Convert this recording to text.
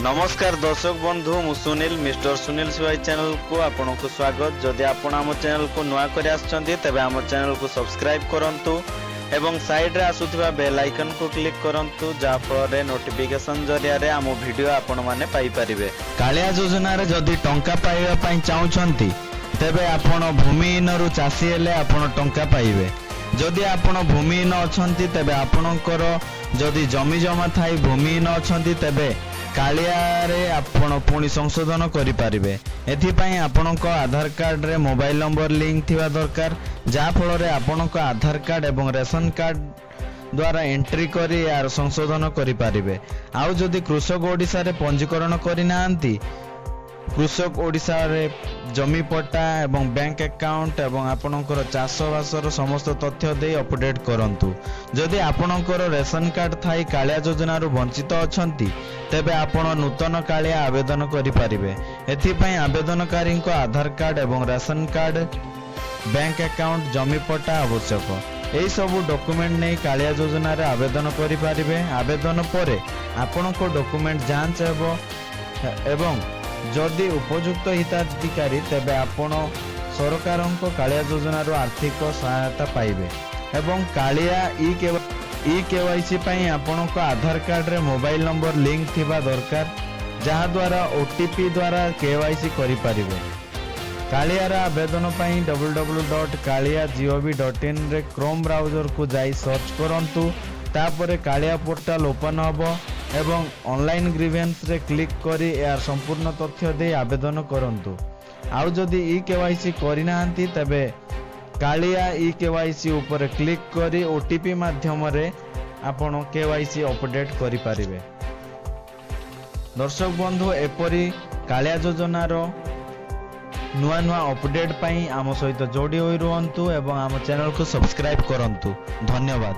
ନମସ୍କାର ଦର୍ଶକ ବନ୍ଧୁ, ମୁଁ ସୁନୀଲ। ମିଷ୍ଟର ସୁନୀଲ ସିୱାଇ ଚ୍ୟାନେଲକୁ ଆପଣଙ୍କୁ ସ୍ୱାଗତ। ଯଦି ଆପଣ ଆମ ଚ୍ୟାନେଲକୁ ନୂଆ କରି ଆସିଛନ୍ତି, ତେବେ ଆମ ଚ୍ୟାନେଲକୁ ସବସ୍କ୍ରାଇବ୍ କରନ୍ତୁ ଏବଂ ସାଇଡ଼ରେ ଆସୁଥିବା ବେଲ୍ ଆଇକନ୍କୁ କ୍ଲିକ୍ କରନ୍ତୁ, ଯାହାଫଳରେ ନୋଟିଫିକେସନ୍ ଜରିଆରେ ଆମ ଭିଡ଼ିଓ ଆପଣମାନେ ପାଇପାରିବେ। କାଳିଆ ଯୋଜନାରେ ଯଦି ଟଙ୍କା ପାଇବା ପାଇଁ ଚାହୁଁଛନ୍ତି, ତେବେ ଆପଣ ଭୂମିହୀନରୁ ଚାଷୀ ହେଲେ ଆପଣ ଟଙ୍କା ପାଇବେ। ଯଦି ଆପଣ ଭୂମିହୀନ ଅଛନ୍ତି, ତେବେ ଆପଣଙ୍କର ଯଦି ଜମି ଜମା ଥାଇ ଭୂମିହୀନ ଅଛନ୍ତି, ତେବେ କାଳିଆରେ ଆପଣ ପୁଣି ସଂଶୋଧନ କରିପାରିବେ। ଏଥିପାଇଁ ଆପଣଙ୍କ ଆଧାର କାର୍ଡ଼ରେ ମୋବାଇଲ ନମ୍ବର ଲିଙ୍କ ଥିବା ଦରକାର, ଯାହାଫଳରେ ଆପଣଙ୍କ ଆଧାର କାର୍ଡ଼ ଏବଂ ରେସନ କାର୍ଡ଼ ଦ୍ୱାରା ଏଣ୍ଟ୍ରି କରି ଏହାର ସଂଶୋଧନ କରିପାରିବେ। ଆଉ ଯଦି କୃଷକ ଓଡ଼ିଶାରେ ପଞ୍ଜୀକରଣ କରିନାହାନ୍ତି, କୃଷକ ଓଡ଼ିଶାରେ ଜମି ପଟ୍ଟା ଏବଂ ବ୍ୟାଙ୍କ ଆକାଉଣ୍ଟ ଏବଂ ଆପଣଙ୍କର ଚାଷବାସର ସମସ୍ତ ତଥ୍ୟ ଦେଇ ଅପଡେଟ୍ କରନ୍ତୁ। ଯଦି ଆପଣଙ୍କର ରେସନ କାର୍ଡ଼ ଥାଇ କାଳିଆ ଯୋଜନାରୁ ବଞ୍ଚିତ ଅଛନ୍ତି, ତେବେ ଆପଣ ନୂତନ କାଳିଆ ଆବେଦନ କରିପାରିବେ। ଏଥିପାଇଁ ଆବେଦନକାରୀଙ୍କ ଆଧାର କାର୍ଡ଼ ଏବଂ ରେସନ କାର୍ଡ଼, ବ୍ୟାଙ୍କ ଆକାଉଣ୍ଟ, ଜମି ପଟ୍ଟା ଆବଶ୍ୟକ। ଏହିସବୁ ଡକୁମେଣ୍ଟ ନେଇ କାଳିଆ ଯୋଜନାରେ ଆବେଦନ କରିପାରିବେ। ଆବେଦନ ପରେ ଆପଣଙ୍କ ଡକୁମେଣ୍ଟ ଯାଞ୍ଚ ହେବ ଏବଂ ଯଦି ଉପଯୁକ୍ତ ହିତାଧିକାରୀ, ତେବେ ଆପଣ ସରକାରଙ୍କ କାଳିଆ ଯୋଜନାରୁ ଆର୍ଥିକ ସହାୟତା ପାଇବେ। ଏବଂ କାଳିଆ ଇ କେୱାଇସି ପାଇଁ ଆପଣଙ୍କ ଆଧାର କାର୍ଡ଼ରେ ମୋବାଇଲ ନମ୍ବର ଲିଙ୍କ ଥିବା ଦରକାର, ଯାହାଦ୍ୱାରା ଓଟିପି ଦ୍ୱାରା କେୱାଇସି କରିପାରିବେ। କାଳିଆର ଆବେଦନ ପାଇଁ ww.kalia.gov.inରେ କ୍ରୋମ୍ ବ୍ରାଉଜରକୁ ଯାଇ ସର୍ଚ୍ଚ କରନ୍ତୁ। ତାପରେ କାଳିଆ ପୋର୍ଟାଲ ଓପନ୍ ହେବ ଏବଂ ଅନଲାଇନ୍ ଗ୍ରିଭେନ୍ସରେ କ୍ଲିକ୍ କରି ଏହାର ସମ୍ପୂର୍ଣ୍ଣ ତଥ୍ୟ ଦେଇ ଆବେଦନ କରନ୍ତୁ। ଆଉ ଯଦି ଇ କେୱାଇସି କରିନାହାନ୍ତି, ତେବେ କାଳିଆ ଇ କେୱାଇସି ଉପରେ କ୍ଲିକ୍ କରି ଓଟିପି ମାଧ୍ୟମରେ ଆପଣ କେୱାଇସି ଅପଡେଟ୍ କରିପାରିବେ। ଦର୍ଶକ ବନ୍ଧୁ, ଏପରି କାଳିଆ ଯୋଜନାର ନୂଆ ନୂଆ ଅପଡେଟ୍ ପାଇଁ ଆମ ସହିତ ଯୋଡ଼ି ହୋଇ ରୁହନ୍ତୁ ଏବଂ ଆମ ଚ୍ୟାନେଲକୁ ସବସ୍କ୍ରାଇବ୍ କରନ୍ତୁ। ଧନ୍ୟବାଦ।